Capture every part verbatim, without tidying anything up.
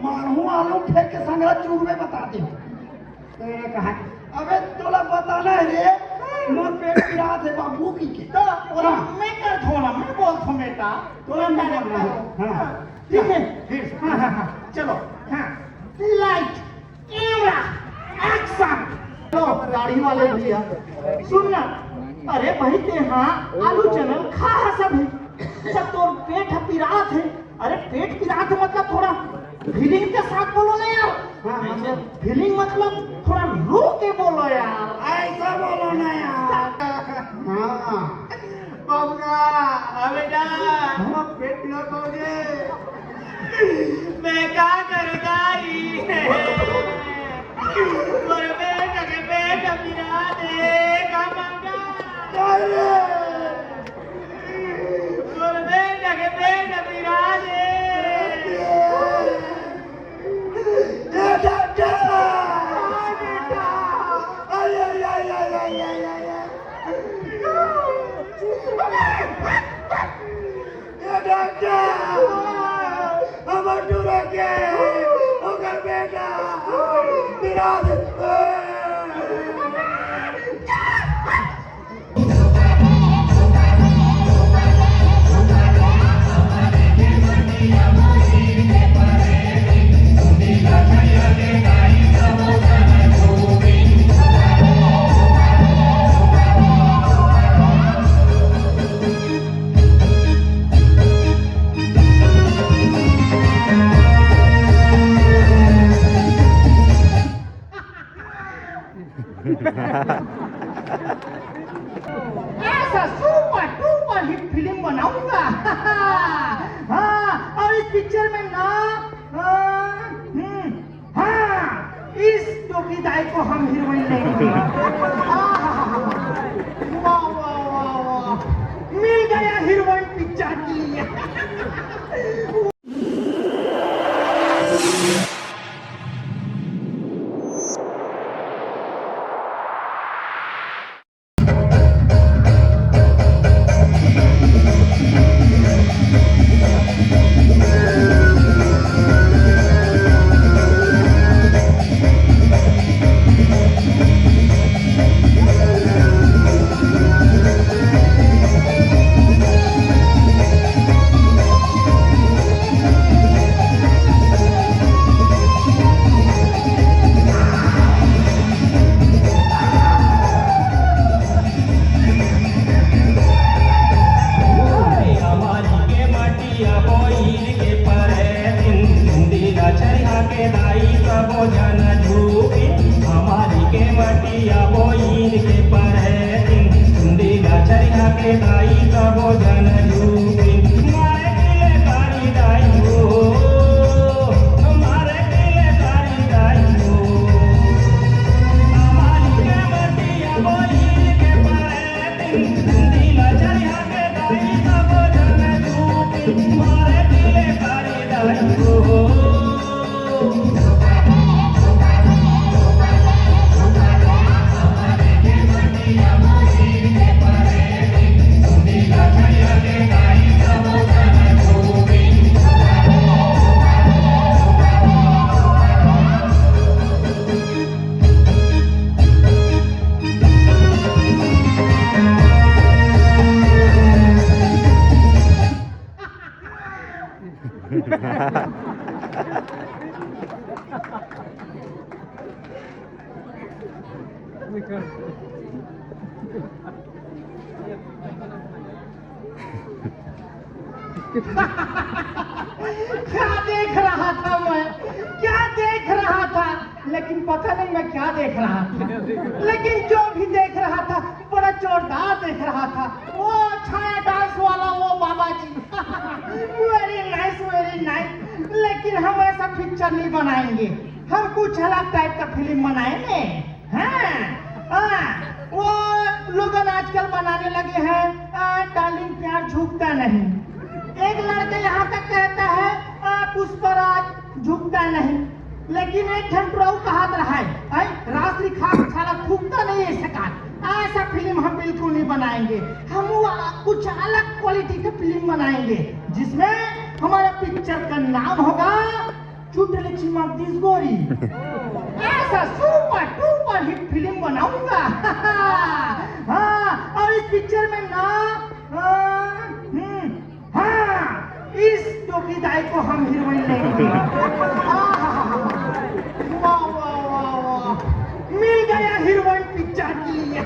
मारहूं आलू फेंक के संगरा चूर में बता दे। तेरे कहा, अबे तोला बताना हे रे, मोर पेट पिरात हे बाबू की के। तो ओला मैं कर धोना, मैं बोल थो बेटा। तोला मैं करना हे। हाँ। ठीक है? फिर। हाँ, हाँ, हाँ। चलो। हाँ। लाइट। Camera, action. लो, दाढ़ी वाले भैया, सुन ना। अरे भाई, ते हाँ आलू चनल खा हस अभी, जब तोर पेट ह पिरात हे। अरे, पेट पिरात हे मतलब थोड़ा फीलिंग के साथ बोलो ना यार। हाँ, मतलब फीलिंग मतलब थोड़ा रो के बोलो यार। ऐसा बोलो ना यार। हाँ। बबुआ, आ बेटा, हम पेट पिरात होगे। मैं का करूं दाई? मोर बेटा के पेट पिरात हे, का मांगा? अरे! मोर बेटा के पेट पिरात हे। ए डॉक्टर! हाँ, बेटा। अरे, अरे, अरे। ए डॉक्टर! हमर टूरा के, ओकर बेटा, विराज। ऐसा सुपर डुपर हिट फिल्म बनाऊंगा। हाँ, और इस पिक्चर में ना, हाँ, हम्म, हाँ, इस टोकी दाई को हम हीरोइन लेंगे। हाँ, हाँ, हाँ, हाँ। वाह, वाह, वाह, वाह। मिल गया हीरोइन पिक्चर के लिए। क्या देख रहा था मैं, क्या देख रहा था, लेकिन पता नहीं मैं क्या देख रहा था। लेकिन जो भी देख रहा था, बड़ा जोरदार देख रहा था। वो छाया डांस वाला वो बाबा जी। Very nice, very nice। लेकिन हम ऐसा पिक्चर नहीं बनाएंगे, हम कुछ अलग टाइप का फिल्म बनाएंगे। हाँ, हाँ, वो लोगन आजकल बनाने लगे हैं, आ, डार्लिंग प्यार झुकता नहीं। एक लड़का यहाँ तक कहता है, आ, पुष्पराज झुकता नहीं, लेकिन एक ठन टुरऊ कहत रहा है, "आई, रास रिखा छाला थूकता नहीं है सरकार।" ऐसा फिल्म हम बिल्कुल नहीं बनाएंगे। हम वो कुछ अलग क्वालिटी की फिल्म बनाएंगे, जिसमें हमारा पिक्चर का नाम होगा छुट ले चिमक दिस गोरी। ऐसा सुपर डुपर हिट फिल्म बनाऊंगा। हाँ, और इस पिक्चर में ना, हाँ, हम्म, हाँ, इस डोकी दाई को हम हीरोइन लेंगे। आहा, वाह, वाह, वाह, वाह। मिल गया हीरोइन पिक्चर के लिए।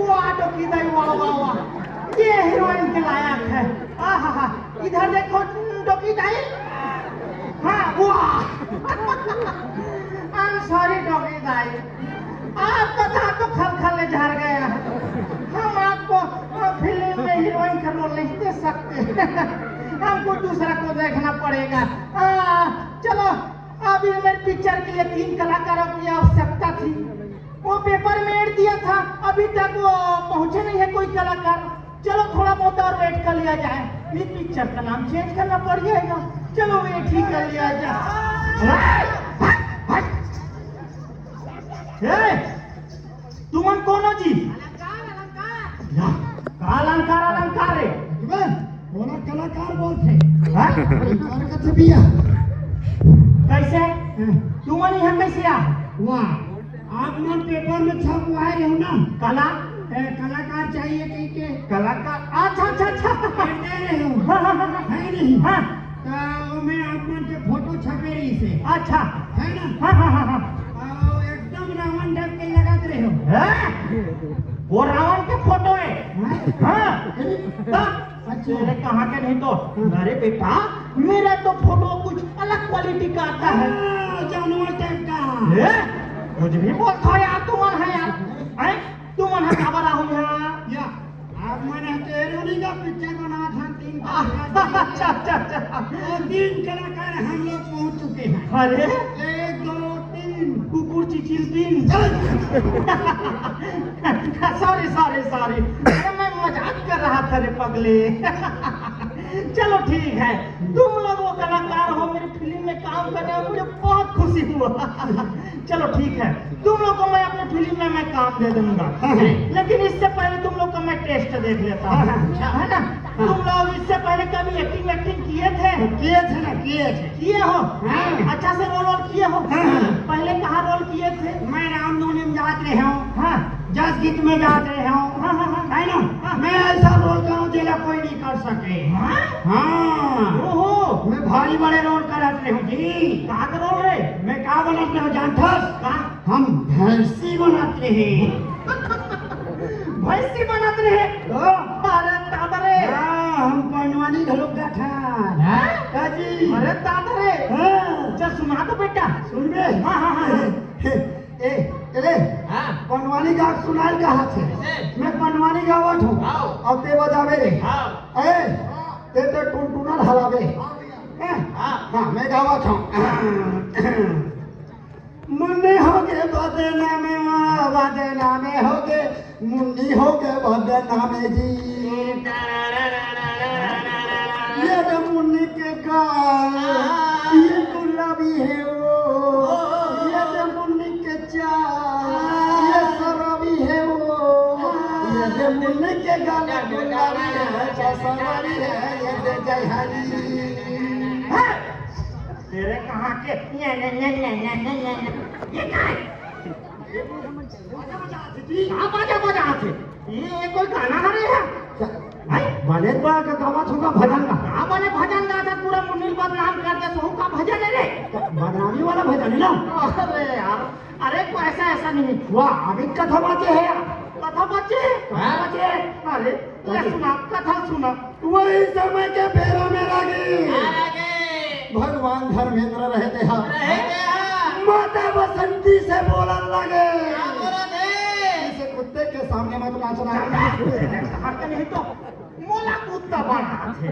वाह, डोकी दाई, वाह, वाह, वाह। ये हीरोइन के लायक है। आहा, इधर देखो, डोकी दाई। हाँ, वाह। I'm sorry, डोकी दाई। आपका दांत तो खल खल ले झड़ गया। हम आपको, अ, फिल्म में हीरोइन का रोल नहीं दे सकते। हमको दूसरा को देखना पड़ेगा। आ, चलो, अभी मेरे पिक्चर के लिए तीन कलाकारों की आवश्यकता थी। वो पेपर में ऐड दिया था, अभी तक वो पहुंचे नहीं है कोई कलाकार। चलो, थोड़ा बहुत और वेट कर लिया जाए। ये पिक्चर का नाम चेंज करना पड़ जाएगा। चलो, वेट ही कर लिया जाए। हट, हट, हट। ए, तुमन कोन हो जी? अलंकार, अलंकार। या, का अलंकार, अलंकार रे? अबे, ओला कलाकार बोलथे। हाँ? अलंकार कथे भैया। कैसे? हाँ। तुमन यहाँ कैसे आ? वाह, आप मन पेपर में छपवाए रहे हो ना? कला? ए, कलाकार चाहिए कह के। कलाकार? अच्छा, अच्छा, अच्छा। कर दे रहे हो। हाँ, हाँ, हाँ, हाँ। है नहीं? हाँ। तो मैं आप मन के फोटो छपे रही से। अच्छा। है ना? हाँ, हाँ, हाँ, हाँ। आओ, एकदम रावण टाइप के लगत रहे हो। हैं? वो रावण के फोटो है। हैं? हाँ। तो अच्छा। तेरे कहाँ के नहीं तो। हाँ। अरे बेटा, मेरा तो फोटो कुछ अलग क्वालिटी का आता है। हाँ, जानवर टाइप का। ए? कुछ भी बोलता हो यार, तुमन है यार। हैं? तुमन ह काबर आहू यहाँ? या, आप मन ह तो एरोनी का पिक्चर बनात हन, तीन अच्छा, अच्छा, अच्छा। वो तीन कलाकार हम लोग पहुंच चुके हैं। अरे? एक, दो, तीन। कुकुर चिचिल तीन। चल। Sorry, sorry, sorry. अरे, मैं मजाक कर रहा था रे पगले। चलो, ठीक है, तुम लोग वो कलाकार हो, मेरी फिल्म में काम करने में मुझे बहुत खुशी हुआ। चलो, ठीक है, तुम लोग को मैं अपनी फिल्म में मैं काम दे दूंगा। हाँ, हाँ। लेकिन इससे पहले तुम लोग का मैं टेस्ट देख लेता हूँ। हाँ, हाँ। है ना? हाँ। तुम लोग इससे पहले कभी एक्टिंग वैक्टिंग किए थे? किए थे ना, किए थे। किए हो? हाँ। अच्छा से रोल वोल किए हो? हाँ, हाँ। पहले कहाँ रोल किए थे? मैं रामधुनी में जात रहे हूँ। हाँ। जस गीत में जात रहे हूँ। हाँ, हाँ, हाँ। है ना? हाँ। मैं ऐसा रोल करूँ जेला कोई नहीं कर सके। हाँ? हाँ। ओहो। मैं भारी बड़े रोल करत रहे हूँ जी। का के रोल रे? मैं का बनत रहे हूँ जानथस? का? हम भैंसी बनत रहे। भैंसी बनत रहे? तो? अरे दादा रे। हाँ, हम पंडवानी घलोक गाथन। हाँ? का जी? अरे दादा रे। हाँ। चल सुना तो बेटा। सुनबे? हाँ, हाँ, हाँ, हाँ। ए, ए रे, हाँ। पंडवानी गा सुनाइल कहा थे। कैसे? मैं पंडवानी गावत हूँ। गाओ। अब ते बजावे रे। हाँ। ए, ते ते टुनटुना हलावे। हाँ भैया। हैं? हाँ। हाँ, मैं गावत हूँ। मुन्नी होगे बदनामे माँ, बदनामे होगे, मुन्नी होगे बदनामे जी। ये तो मुन्नी के गाल, ये गुलाबी है वो, ये तो मुन्नी के चाल, ये शराबी है वो, ये तो मुन्नी के गाल गुलाबी है, शराबी है, ये तो जय हरी। तेरे कहाँ के? ये, ये, ये, ये, ये, ये, ये, ये क्या है? बाजा बजा थे जी। का बाजा बजा थे? ये, ये कोई गाना हरे है? भाई? बने बा का गावत होगा भजन का। का बने भजन गावत हे, पूरा मुन्नी ल बदनाम कर दे, तो का भजन है रे? बदनामी वाला भजन है ना? अरे यार, अरे कोई ऐसा, ऐसा नहीं। वाह, अभी कथा बाचे है यार। कथा बाचे है? कथा बाचे है। अरे, ले सुना, कथा सुना। वही समय के बेरा में लागे। का लागे? भगवान धर्मेंद्र रहे तेहा। रहे तेहा। माता बसंती से बोलन लागे। का बोलत हे? इसे कुत्ते के सामने मत नाचना। हक नहीं तो मोला कुत्ता बनाथे।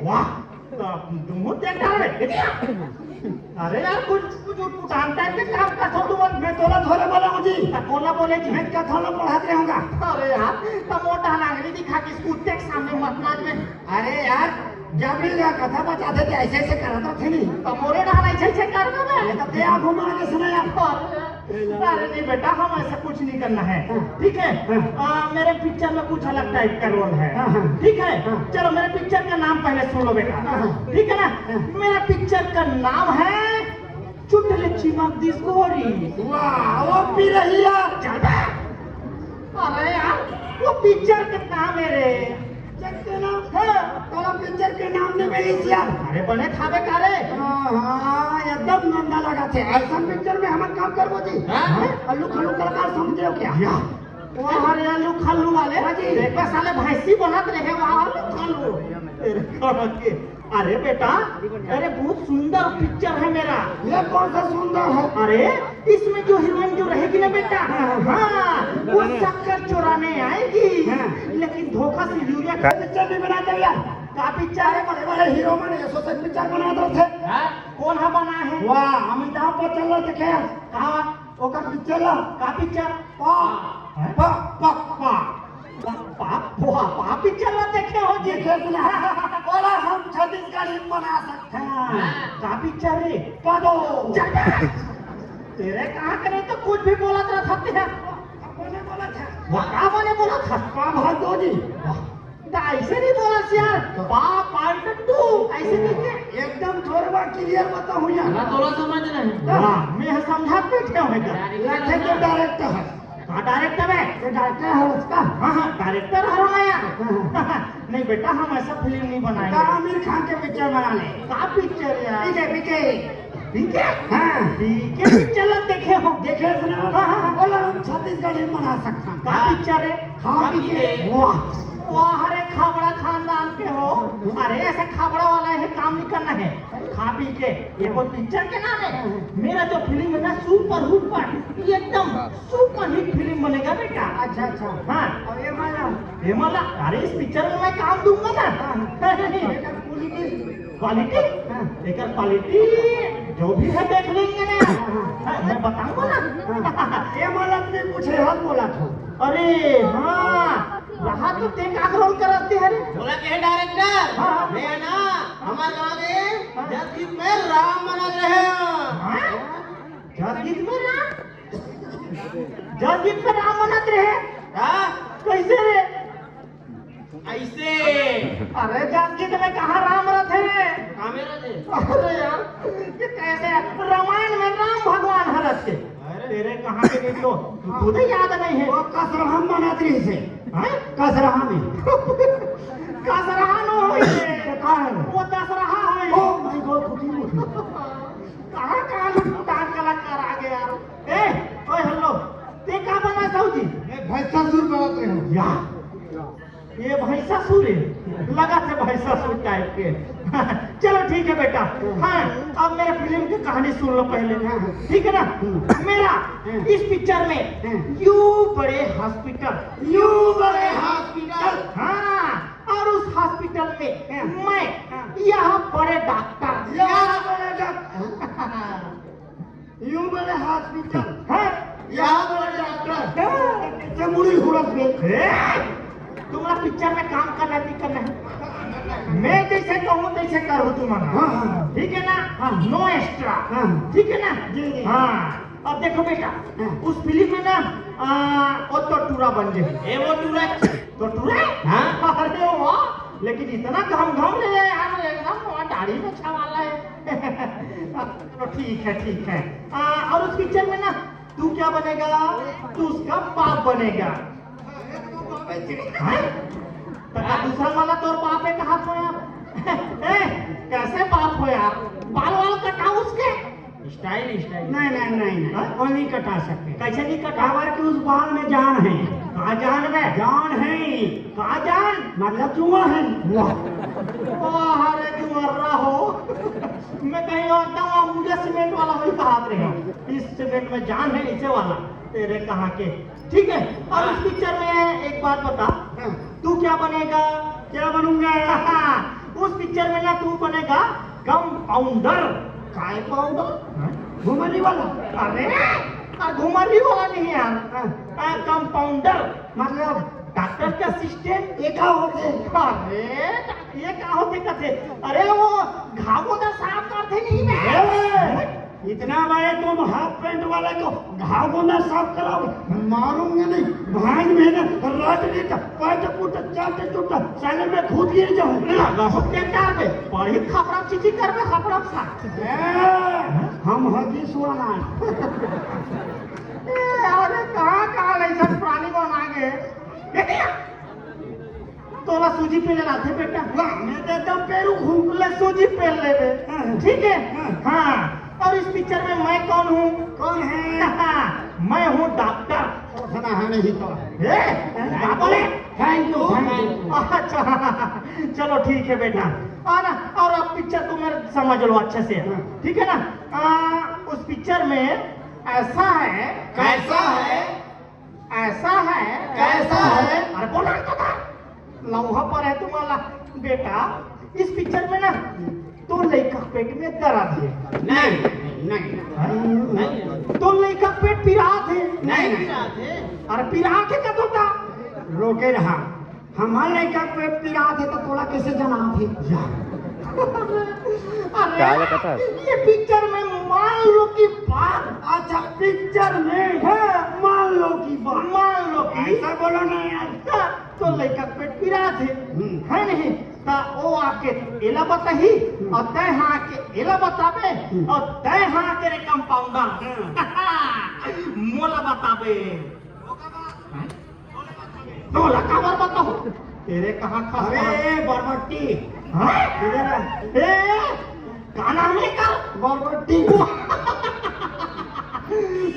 वाह, तो तुम देख रहे हो? अरे यार, कुछ, कुछ उटपुटान टाइप के काम करथो तुमन। मैं तोला थोड़े बोला हूँ जी। त कोला बोले जी? मैं कथा ला पढ़त रहूंगा। अरे यार, त मोटा लांगड़ी दिखा के कुत्ते के सामने मत नाच में। अरे यार, जब भी का कथा बचाथे त ऐसे ऐसे करत रथे नहीं। त मोरे डाल ऐसे ऐसे कर दो बे। ये तो ते आगू में आगे सुना यार। अरे यार। अरे नहीं बेटा, हम ऐसा कुछ नहीं करना है। हाँ। ठीक है? हाँ। आ, मेरे पिक्चर में कुछ अलग टाइप का रोल है। हाँ, हाँ। ठीक है? हाँ। चलो, मेरे पिक्चर का नाम पहले सुन लो बेटा। हाँ, हाँ। ठीक है ना? हाँ। मेरा पिक्चर का नाम है चुटले चिमक दिस गोरी। वाह, वो पिरहिया। चल बे। अरे यार, वो पिक्चर का नाम है रे। पिक्चर के नाम? हाँ। तोला पिक्चर के नाम नहीं मिलिस यार। अरे बने खाबे का रे? हाँ, हाँ, एकदम गंदा लगा थे। ऐसा पिक्चर में हमन काम करबो जी? हाँ? अल्लू खल्लू कलाकार समझे हो क्या? या। वो हरे आलू खल्लू वाले। हाँ जी। देखबे साले भैंसी बनत रहे, वहाँ आलू खल्लू। तेरे कहाँ के? अरे बेटा, अरे बहुत सुंदर पिक्चर है मेरा। ये कौन सा सुंदर है? अरे इसमें जो हीरोइन जो रहेगी ना बेटा, हाँ, वो शक्कर चुराने आएगी, हाँ। लेकिन धोखा से यूरिया का पिक्चर नहीं बनाते यार। का पिक्चर है? बड़े बड़े हीरो मन ऐसो से पिक्चर बना दो थे। हाँ? कौन है बना है? वाह, अमिताभ बच्चन ला देखे। कहाँ? ओकर पिक्चर ला। का पिक्चर? पा, हैं? पा, पा, पा। पा, पा, पा, पा पिक्चर ला देखे हो जी? देखे सुना। बोला हम छत्तीसगढ़ी बना सकते हैं। हाँ। का पिक्चर रे? पा दो। चल बे। तेरे कहाँ करे तो कुछ भी बोलत रहत हे। कोने बोलत हे? वो का बने बोलत हे? पा भाग दो जी। वाह। त ऐसे नहीं बोला यार, पा पार्ट टू, ऐसे नहीं के? एकदम थोड़ा बार क्लियर बताओ यार। ना तोला समझ नहीं। वाह, मैं समझा बैठे हूँ बेटा। लखे तो डायरेक्टर है। हाँ, डायरेक्टर है। ये डायरेक्टर है उसका? हाँ, हाँ, डायरेक्टर है ना यार। हाँ, हाँ। नहीं बेटा, हम ऐसा फिल्म नहीं बनाएंगे। तो आमिर खान के पिक्चर बना ले। का पिक्चर यार? पीछे, पीछे। पीके? हाँ। पीके पिक्चर ला देखे हो? देखे सुना? हाँ, हाँ, हाँ। बोला हम छत्तीसगढ़ी बना सकते हैं। का पिक्चर है? खा पी के। वाह, वाह रे खाबड़ा खानदान के हो। अरे ऐसे खाबड़ा वाला है काम नहीं करना है। खा पी के। ये कोई पिक्चर के नाम है? मेरा जो फिल्म है ना सुपर हुपर, ये एकदम सुपर हिट फिल्म बनेगा बेटा। अच्छा, अच्छा। हाँ। और ये वाला? ये वाला, अरे इस पिक्चर में मैं काम दूंगा ना। हाँ। नहीं। क्वालिटी? हाँ। एकर क्वालिटी जो भी है देख लेंगे ना। हाँ, मैं बताऊंगा ना। हाँ। ये वाला अपने कुछ है बोला था। अरे हाँ, रहा तो ते का रोल करते हैं रे? बोला के है डायरेक्टर? हाँ। मैं है ना, हमारे गांव में हाँ। जसगीत में राम बना रहे हैं। हाँ? जसगीत में राम? जसगीत में राम बनत रहे? हाँ। कैसे रे? ऐसे। अरे जसगीत में कहाँ राम रथे रे? कामे रथे। अरे यार, ये कैसे? रामायण में राम भगवान ह रथे। अरे। तेरे कहाँ के नहीं तो, तुझे याद नहीं है। वो कसरहा बनत रही से। हाँ? कसरहा में। कसरहा नो होई रे। तो कहाँ है? वो दसरहा होई। Oh my God, खुशी, खुशी। कहाँ, कहाँ से भूटान कलाकार आ गए यार? ए, ओए हेलो, ते का बना साहू जी? मैं भैंसासुर बनत रहे हूँ। या, ये भैंसासुर है, लगा थे भैंसासुर टाइप के। चलो ठीक है बेटा, हाँ, अब मेरे फिल्म की कहानी सुन लो पहले, ठीक है ना? मेरा इस पिक्चर में यू बड़े हॉस्पिटल, यू बड़े हॉस्पिटल, हाँ, और उस हॉस्पिटल में मैं यहाँ बड़े डॉक्टर, यहाँ बड़े डॉक्टर। यू बड़े हॉस्पिटल। हाँ। यहाँ बड़े डॉक्टर। हाँ। से मुड़ी हुरस में। ए, तुम्हारा पिक्चर में काम करना है, नहीं करना है? मैं जैसे कहूँ, तैसे करो तुम। हाँ, हाँ। ठीक है ना? हाँ। No extra। हाँ। ठीक है ना? जी, जी। हाँ। अब देखो बेटा, हाँ। उस फिल्म में ना, आ, वो तो टूरा बन गए। ए, वो टूरा। तो टूरा? हाँ। अरे वाह, लेकिन इतना घम घम रहे यार, एकदम वहाँ दाढ़ी में छवाला है। तो ठीक है, ठीक है। आ, और उस पिक्चर में ना तू क्या बनेगा? तू उसका बाप बनेगा। हैं? तो का दूसरा वाला तोर बाप है, कहाँ पे आप? ए, कैसे बाप हो यार? बाल वाल कटाओ उसके। Style, style. नहीं, नहीं, नहीं, नहीं। हाँ? वो नहीं कटा सकते। कैसे नहीं कटा? काबर कि उस बाल में जान है। कहाँ जान बे? जान है। कहाँ जान? मतलब जुआ है। वाह। वाह, अरे जुआ रहो। मैं कहीं और था, वहाँ मुझे सीमेंट वाला वही कहा रहे हो। इस सीमेंट में जान है, इसे वाला। तेरे कहाँ के? ठीक है, और उस पिक्चर में एक बात बता, हाँ। तू क्या बनेगा? क्या बनूंगा? उस पिक्चर में ना तू बनेगा कंपाउंडर। काय पाउंडर? हाँ? घुमरी वाला? अरे, आ, घुमरी वाला नहीं यार। हाँ। आ, कंपाउंडर। मतलब? डॉक्टर के असिस्टेंट। ये का होथे? अरे, ये का होथे कथे? अरे, वो घाव ला साफ करथे नहीं बे? ए! इतना बड़े तुम हाफ पैंट वाले को घाव को ना साफ कराओ, मारूंगा नहीं। भांज में ना रट रिट, पट पुट, चट चुट, साले मैं खुद गिर जाऊं। लगा हो के डाल दे, बड़ी खपड़ा चीची कर में खपड़ा सा। ए, हम हगी सुआना। ए, अरे कहाँ कहाँ ले सब प्राणी बना के। तोला सूजी पेले आथे बेटा? वाह, मैं तो एकदम पेरू हूँ। ले सूजी पेल लेबे। हाँ। ठीक है? हाँ। हाँ। और इस पिक्चर में मैं कौन हूँ? कौन है? मैं हूँ डॉक्टर। सोचना है नहीं तो। ए, क्या बोले? Thank you, thank you। अच्छा, चलो ठीक है बेटा। आ ना, और अब पिक्चर तुम मेरे समझ लो अच्छे से। हाँ। ठीक है ना? आ, उस पिक्चर में ऐसा है। कैसा है? ऐसा है। कैसा है? अरे बोला तो था। लौहा पर है तुम्हारा बेटा। इस पिक्चर में ना, तो लइका पेट में दर्द है। नहीं, नहीं, नहीं, नहीं। तो लइका पेट पिरात है। नहीं, नहीं। अरे पिरात है का तोता? रोके रहा। हमार लइका पेट पिरात है तो तोला कैसे जनात है? अरे, काला कथा। ये पिक्चर में मान लो की बात। अच्छा, पिक्चर में? हाँ। मान लो की बात। मान लो की। ऐसा बोलो ना यार। हाँ, तो लइका पेट पिरात है। हम्म। है नहीं? ता ओ आके एला बताही, हम्म। और तय हाँ आके एला बताबे, हम्म। और तय हाँ आके रे कंपाउंडर। हाँ। मोला बताबे। हैं? तोला काबर बताहूं? तेरे कहाँ खा अरे, बरबट्टी। हाँ? इधर आ। ए, का नाम है का? बरबट्टी।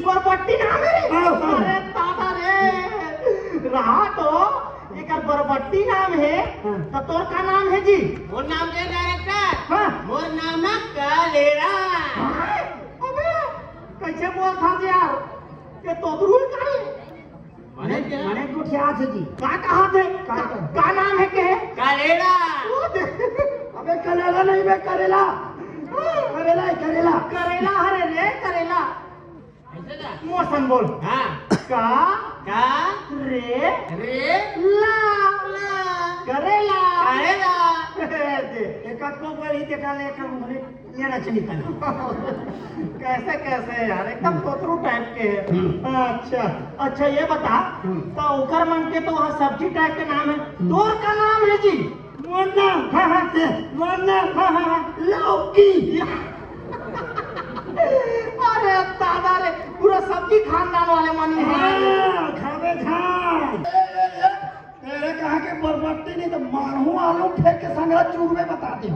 बरबट्टी नाम है? हाँ, हाँ। अरे दादा रे, रहा तो एकर बरबट्टी नाम है, हाँ। तो तोर का नाम है जी? मोर नाम के डायरेक्टर? हाँ। मोर नाम ना कलेरा। हाँ? अबे, कैसे बोलत हस यार? ये तोबरू है का रे? माने क्या? माने गोठियाथे जी। का कहाथे? का का? का नाम है के? करेला। ओ दे। अबे कलेला नहीं बे, करेला। करेला है, करेला। करेला हरे रे, करेला। ऐसे का? मोसन बोल। हाँ। का? का? रे? रे? ला। ला। करेला। करेला। दे। एक को बोली देखा ले कम बोले। ये रचनी का नाम। कैसे, कैसे यार, एकदम हम्म। तोतरू टाइप के है। हम्म। अच्छा, अच्छा, ये बता, हम्म। तो ओकर मन के तो वहाँ सब्जी टाइप के नाम है, हम्म। तोर का नाम है जी? मोर नाम? हाँ, हाँ। ए, मोर नाम? हाँ, हाँ, हाँ। लौकी। अरे दादा रे, पूरा सब्जी खानदान वाले मन ही हैं। हाँ, खाबे खान। ए, ए, ए, तेरे कहाँ के बरबट्टी नहीं तो मारहूँ आलू फेंक के संगला चूर में बता दे।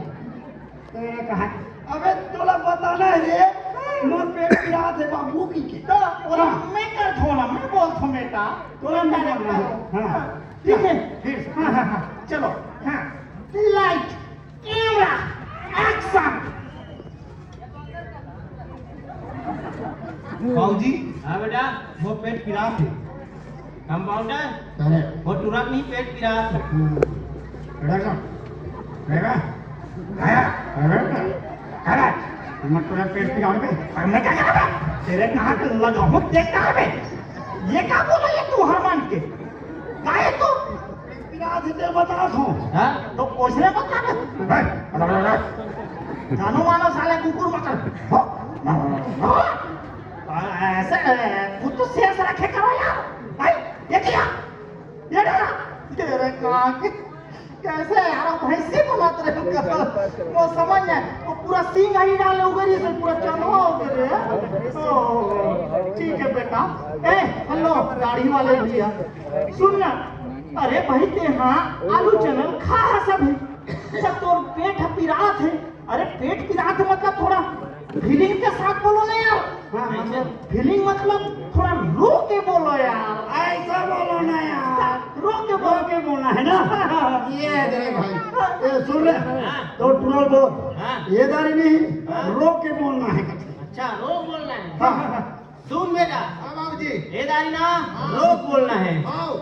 तेरे कहाँ के? अबे तोला बताना है रे, मोर पेट पिरात है बाबू की के। तो ओला हाँ। मैं कर धोना, मैं बोल थो बेटा। तोला मैं बोलना है। हाँ। ठीक है? फिर से। हाँ, हाँ, हाँ। चलो। हाँ। Light, camera, action। बाबूजी। हाँ बेटा। मोर पेट पिरात है। कंपाउंडर। अरे। मोर टुरा नहीं पेट पिरात है। हम्म। बेटा सुन। बेटा। आया। अरे। अरे। मत टुरा पेट पिरात है। अरे मैं क्या करूँ बे? तेरे कहाँ के लगा हूँ देखता है बे। ये क्या बोला ये तू हनुमान के? काय तो? पिरात है तेरे बता दो। हाँ? तो ओसने बता दे। जानो मानो साले कुकुर मकर। हो? हो? आ, ऐसे, ए, खुद तो शेर से रखे करो यार। भाई, ये क्या? ये डरा? तेरे कहाँ के? कैसे यार, आप भैंसी बनाते रहे हो कसम? वो समझ है, वो पूरा सींग आई डाले उगरी से पूरा चंदवा उगरे। ओ, ठीक है बेटा। ए, हेलो, दाढ़ी वाले भैया, सुन ना। अरे भाई, ते हाँ आलू चनल खा है सभी। जब तोर पेट है पिरात है, अरे पेट पिरात है मतलब थोड़ा फीलिंग के साथ बोलो ना यार। हाँ, मतलब फीलिंग मतलब थोड़ा रो के बोलो यार। ऐसा बोलो ना यार। रो के रो बोलो। के बोलना है ना। ये दे भाई। ए, सुन रे। हाँ। तो टुरल बोल। हाँ। ये दारी नहीं, हाँ। रो के बोलना है। अच्छा, रो बोलना है। हाँ, हाँ, हाँ। सुन बेटा। हाँ, बाबूजी। ये दारी ना, हाँ। रो बोलना है। हाँ।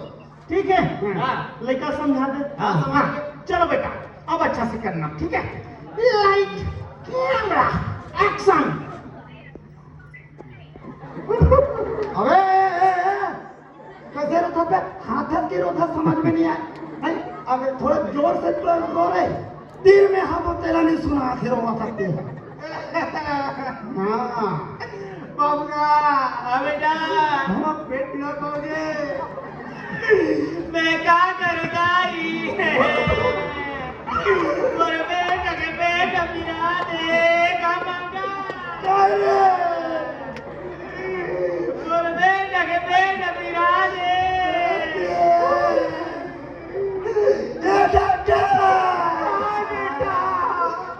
ठीक है? हाँ। लइका समझा दे। हाँ, समझ गए। चलो बेटा, अब अच्छा से करना, ठीक है? Light, camera, action। अबे, ए, ए, ए, कैसे रोथा बे? हाथ हाथ के रोथा समझ में नहीं आया। नहीं, अबे थोड़ा जोर से तो रो रे। तीर में हाथ तेरा नहीं सुना, आखिर रोवा था तेरा। हाँ। बबुआ, हाँ बेटा। हाँ, पेट में पहुंचे। मैं का करूं दाई? मोर बेटा के पेट पिरा दे, का बबुआ? अरे! मोर बेटा के पेट पिरा दे। ए डॉक्टर!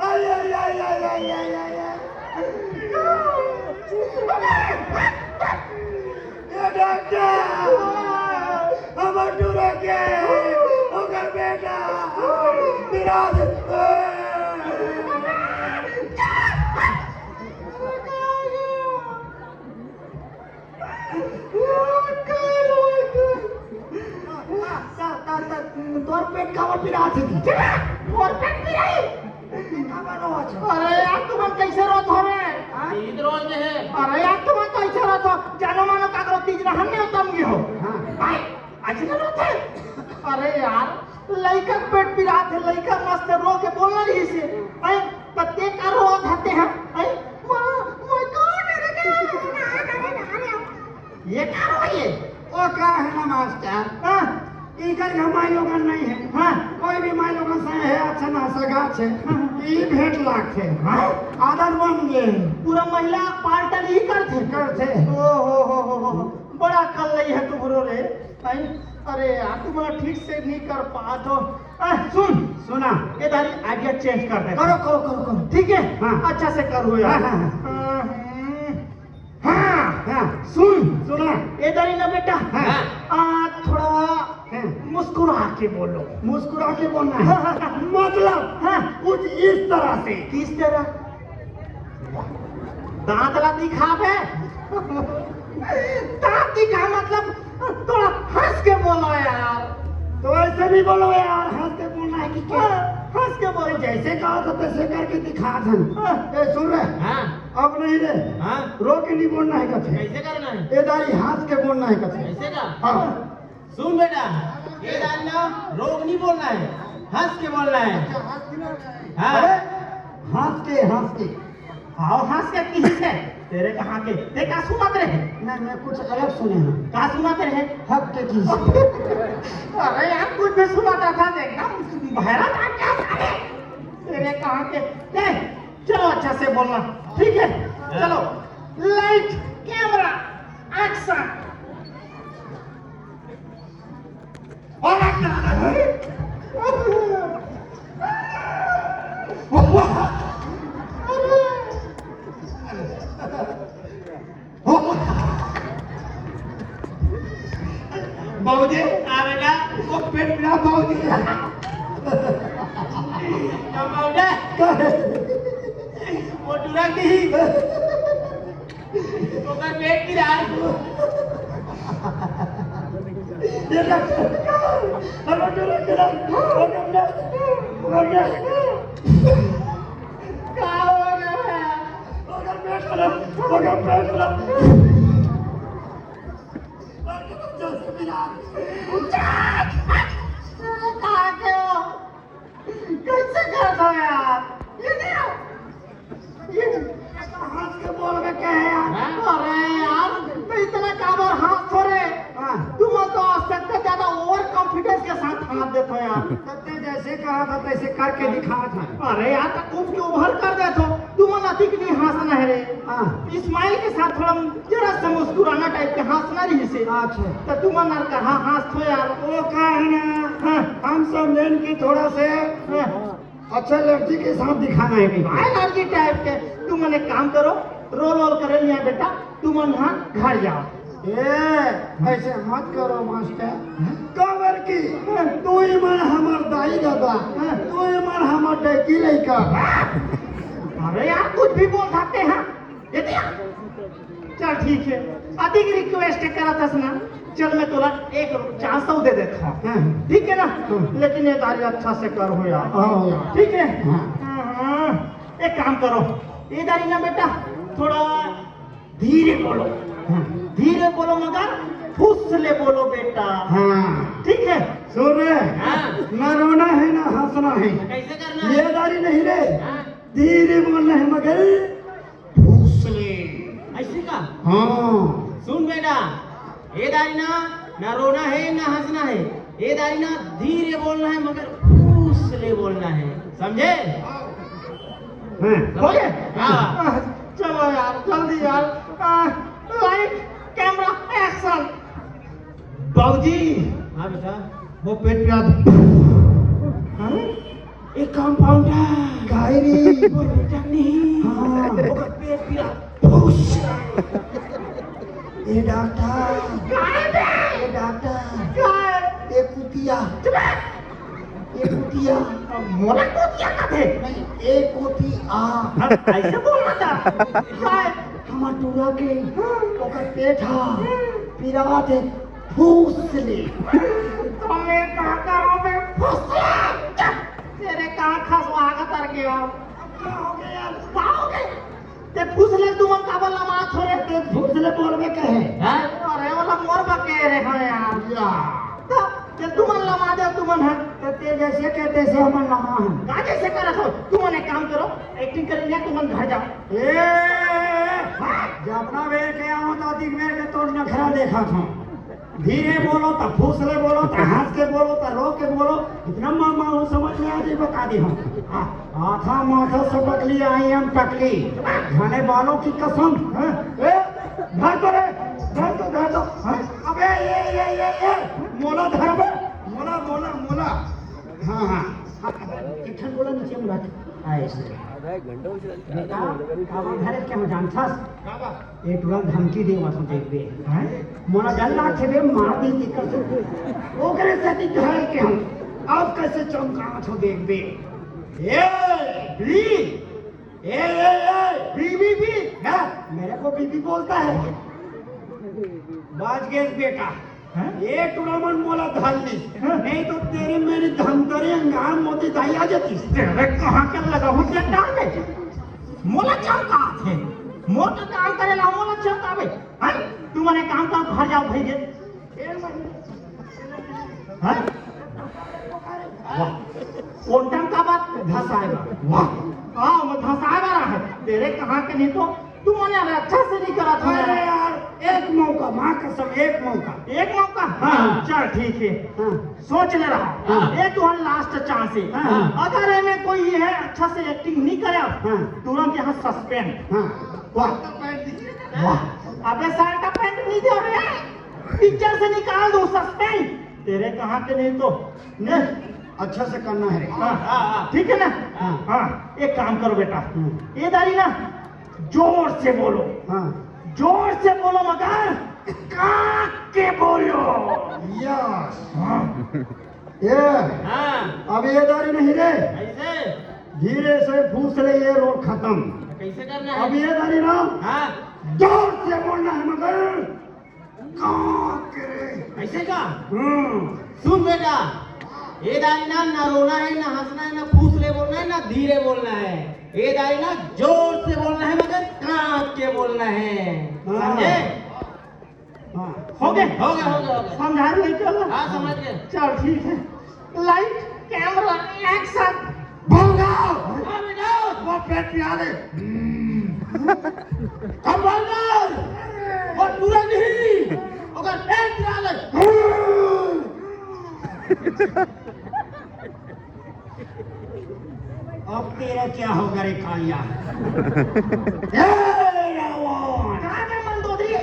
अरे, अरे, अरे। ए डॉक्टर! हमर टूरा के, ओकर बेटा, विराज। तोर पेट काबर पिरात हे? मोर पेट पिराही? काबर रोवत हस? अरे यार, तुमन कैसे रोत हो रे? हाँ? तीज रोज हे। अरे यार, तुमन कैसे रोत हो? जानो मानो काकरो तीज रहन नहीं होता मुझे हो। हाँ। भाई, ऐसे नहीं रोते। अरे यार, लइका के पेट पिरात हे, लइका मस्त रो के बोलना रहिसे। हैं? पत्ते का रोत हते हैं। हैं? माँ, माँ, कौन है रे? ये का होय? ओ का हे ना मास्टर? हाँ। इकर घर माई लोगन नहीं हे। हाँ। कोई भी माई लोगन से हे, अच्छा ना सगा छे। हाँ। ई भेंट लागथे। हाँ। आदत बन गे। पूरा महिला पार्टन ही करथे। करथे। ओ हो हो हो हो। बड़ा कल्लई हे तुमरो रे। हैं? अरे यार, तुमन ठीक से नहीं कर पात हो। आ, सुन। सुना। ए दारी idea change कर दे। करो, करो, करो, करो। ठीक है? हाँ। अच्छा से करो यार। हाँ, हाँ, हाँ। हम्म। हाँ, हाँ। सुन। सुना। ए दारी ना बेटा। हाँ। आ, थोड़ा हाँ। मुस्कुरा के बोलो। मुस्कुरा के बोलना है। हाँ, हाँ, हाँ। मतलब हाँ। कुछ इस तरह से। किस तरह? दांत ला दिखावे। दांत दिखा मतलब थोड़ा हंस के बोलो यार। तो ऐसे नहीं बोलो यार, हंस के बोलना है कि क्या? हाँ, हंस के बोलो। जैसे कहा था तैसे करके दिखा था। हाँ। ए, सुन रहे? हाँ। अब नहीं रे। हाँ। रो के नहीं बोलना है कथे। कैसे करना है? ए दारी हंस के बोलना है कथे। कैसे का? हाँ। सुन बेटा, ए दारी ना रो के नहीं बोलना है, हंस के बोलना है। हाँ। अरे, हंस के, हंस के। हाँ, हंस के किहिसे? तेरे कहाँ के? ते का सुनत रहे? नहीं, मैं कुछ अलग सुने हँव। का सुनत रहे? हक के किहिसे। अरे यार, कुछ भी सुनत रहा, एकदम बहरा था क्या साले? तेरे कहाँ के? ए, चलो अच्छा से बोलना, ठीक है? चलो, light, camera, action। बाबूजी, आ बेटा, वो पेट पिरा बाबूजी। तो बाबूजी, वो टूरा की, ओकर पेट पिरा। ये डॉक्टर, हम टूरा के डॉक्टर, ओकर पेट, ओकर पेट। का हो गया? ओकर पेट पिरा, ओकर पेट पिरा। कहाँ के हो? कैसे कर दो यार? ये नहीं हो। ये हंस के बोल के कहे यार। हाँ? अरे यार, तो इतना काबर हंस थो रे? हाँ। तुम तो आज तक से ज्यादा over confidence के साथ हंस देते हो यार। तो ते जैसे कहा था तैसे करके दिखा था। अरे यार, तो खूब के उभर कर दे तो। तुमन अतिक नहीं हंसना है रे। हाँ। Smile के साथ थोड़ा जरा सा मुस्कुराना type के हंसना रहिसे। अच्छा। तो तुमन नार कहाँ हंस थो यार। वो का है ना, हाँ। हम सब लेन की थोड़ा से हाँ। अच्छा लड़की के साथ दिखाना है कहीं। हाँ, लड़की type के। तुमन एक काम करो, roll वोल करे लिया बेटा, तुमन हाँ घर जाओ। ए, ऐसे मत करो मास्टर। काबर की तू ही मन हमर दाई दादा, तू ही मन हमर डैकी लइका। अरे यार, कुछ भी बोल सकते हैं। ये दिया? चल ठीक है, अतिक request करत हस ना, चल मैं तोला एक chance अउ दे देत हँव। हाँ। ठीक है ना? हाँ। लेकिन ये दारी अच्छा से कर हो यार। हाँ, यार। ठीक है? हाँ। हाँ, हाँ। एक काम करो, ये दारी ना बेटा, थोड़ा धीरे बोलो। हाँ। धीरे बोलो मगर फुस ले बोलो बेटा। हाँ। ठीक है? सुन रे, हाँ। ना रोना है ना हंसना है। कैसे करना है? ये दारी नहीं रे। हाँ। धीरे बोलना है मगर फूस ले। ऐसे का? हाँ। सुन बेटा, ए दारी ना, ना रोना है, ना हंसना है। ए दारी ना, धीरे बोलना है, मगर फूस ले बोलना है, समझे? हाँ, हो गया? हाँ। आ, चलो यार, जल्दी यार। आ, light, camera, action। बाबूजी, हाँ बेटा। वो पेट पिरात। हाँ? ए कंपाउंडर। काय रे? वो बेटा नहीं। हाँ। ओकर पेट पिरात। फूस। ए डॉक्टर। काय बे? ए डॉक्टर। काय? ए कुतिया। चुप। ए कुतिया। मोला कुतिया कथे? नहीं, ए कुतिया। हाँ, ऐसे बोलना था। काय? हमर टूरा के ओकर पेट हा पिरात हे, फूस ले। तो मैं का करूं बे? फूस ले। तेरे कहाँ खसवा के तर गया? का हो गया यार? का हो गया? ते फूस ले तुमन काबर लमात हो रे? ते फूस ले बोलबे कहे। हाँ? अरे वाला मोर बके रे, हाँ यार। या। तो ते तुमन लमा दे तुमन है। तो ते जैसे कहते से हमन लमा है। का जैसे करत हो? तुमन एक काम करो, acting कर लिया, तुमन घर जाओ। ए, जतना बेर के आऊं तो अधिक बेर के तोर नखरा देखत हूं। धीरे बोलो, त फूस ले बोलो, त हंस के बोलो, त रो के बोलो। इतना मामा हूं, समझ में आ जाए, बता दे हम। आ, आथा माथा सबक लिया, आई एम टकली। घने बालों की कसम, हैं? ए, धर तो रे, धर तो, धर तो, हैं? अबे, ए, ए, ए, ए, मोला धर बे, मोला, मोला, मोला। हाँ, हाँ, हाँ, एक ठन बोला नीचे में रख। हाँ, ऐसे। बेटा, काबर धरे के हम जानथस? का बा? ए टूरा धमकी देवत हो, देखबे। हैं? मोला डर लागथे बे, मार दी तेकर से। ओकरे सेती धर के हम। अब कैसे चमकावत हो, देखबे। ए, बी, ए, ए, ए, बी, बी, बी। हाँ, मेरे को बीबी बोलता है। बाज गेस बेटा। हैं? ए टूरा मन मोला धर ली। हाँ। नहीं तो तेरे मेरी धमतरी अंगार मोती दाई आ जाती। तेरे कहाँ के लगा हूँ के डाल दे। मोला चमकाथे। मोर का काम करे ला मोला चमकावे। हैं? तू मने काम कर, घर जाओ भाई के। हैं? वाह। कोन टाइम का बात धसाए बा। वाह। हाँ, मैं धसाए वाला है। तेरे कहाँ के नहीं तो तू मन यार अच्छा से नहीं करा था अरे यार। यार, एक मौका, माँ कसम, एक मौका। एक मौका? हाँ। चल ठीक है। हाँ। सोच ले रहा। हाँ। ये तो हम last chance है। हाँ। अगर इनमें कोई ये है अच्छा से acting नहीं करे, हाँ। तुरंत यहाँ suspend। हाँ। वाह। वाह। अबे साल्टा पैंट नहीं दे रहे हैं। Picture से निकाल दो suspend। तेरे कहाँ के नहीं तो। नहीं। अच्छा से करना है। हाँ, हाँ, हाँ। ठीक है ना? हाँ। हाँ, एक काम करो बेटा। हम्म। ये दारी ना, जोर से बोलो। हाँ। जोर से बोलो मगर कान के बोलो। Yes। हाँ। ये। हाँ। अब ये दारी नहीं रे। कैसे? धीरे से फूस ले, ये रोल खत्म। कैसे करना है? अब ये दारी ना। हाँ। जोर से बोलना है मगर कान के रे। ऐसे का? हम्म। सुन बेटा, ये दारी ना, ना रोना है, ना हंसना है, ना फूस ले बोलना है, ना धीरे बोलना है। ये दारी ना जोर से बोलना है मगर कान के बोलना है। हाँ। समझे? हाँ। हो गए? हो गए, हो गए, हो गए। समझा नहीं चला? हाँ, समझ गए। चल ठीक है। Light, camera, action। भंगा! हाँ बेटा। वो पेट पिरा दे। हम्म। कंपाउंडर! वो टूरा नहीं, ओकर पेट पिरा दे। हम्म। अब तेरा क्या होगा रे कालिया? ए रावण! कहाँ के मंदोदरी?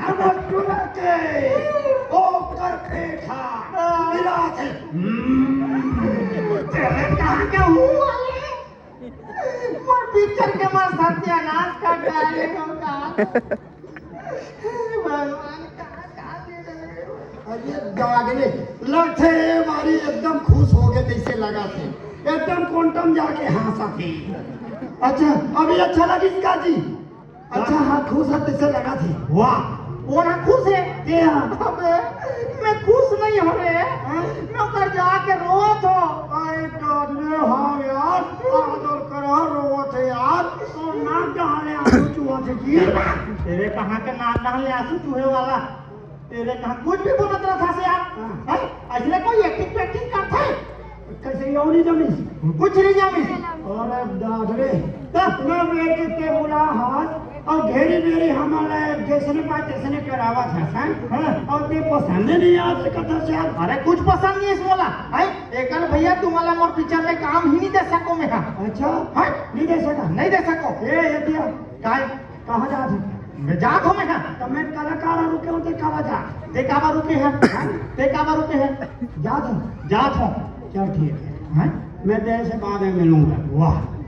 हम टूरा के ओकर पेठा मिला थे। हम्म। तेरे कहाँ के हूँ वाले? मोर पिक्चर के मोर सत्यानाश कर डाले हो का? भगवान का, का दे रहे हो? अरे दागले, लगथे ए बारी एकदम खुश हो गए, जैसे लगा थे एकदम कोंटम जाके हंसा थे। अच्छा, अभी अच्छा लगिस का जी? अच्छा, हाँ, खुश है, तैसे लगा थे। वाह, वो ना खुश है। के हाँ? अबे, मैं खुश नहीं हूँ रे। हाँ? मैं ओकर जाके रोत हो। अरे, God रे, हाँ यार, आदर करा, रोत है यार। तो नाक डहाले आंसू चुआ थे जी। तेरे कहाँ के नाक डहाले आंसू चूहे वाला? तेरे कहाँ कुछ भी बोलत रहा था से यार। हाँ। हैं? असले कोई एक्टिंग पैक्टिंग करता है? कैसे ये नहीं जमीस? कुछ नहीं जमीस। अरे दा लेके ते बुला हाथ और घेरी बेरी हमन ला जैसने पाए तैसने करावत हस, हैं? हाँ। और ते पसंद नहीं आज कथा से यार। अरे कुछ पसंद नहीं इस मोला, हैं? एकल भैया तुम्हारा मोर पिक्चर में काम ही नहीं दे सको मैं, हाँ। अच्छा। हाँ। नहीं दे सका? नहीं दे सको। ए, ये दिया। काय? कहाँ जात है? मैं जात हूँ मैं, हाँ। तो मैं कलाकार रुके हूँ, ते काला जा। ते काबा रुके है? हाँ? ते काबा रुके है? जात हूँ। जात हूँ। चल ठीक है। हाँ? मैं तेरे से बाद में मिलूंगा। वाह।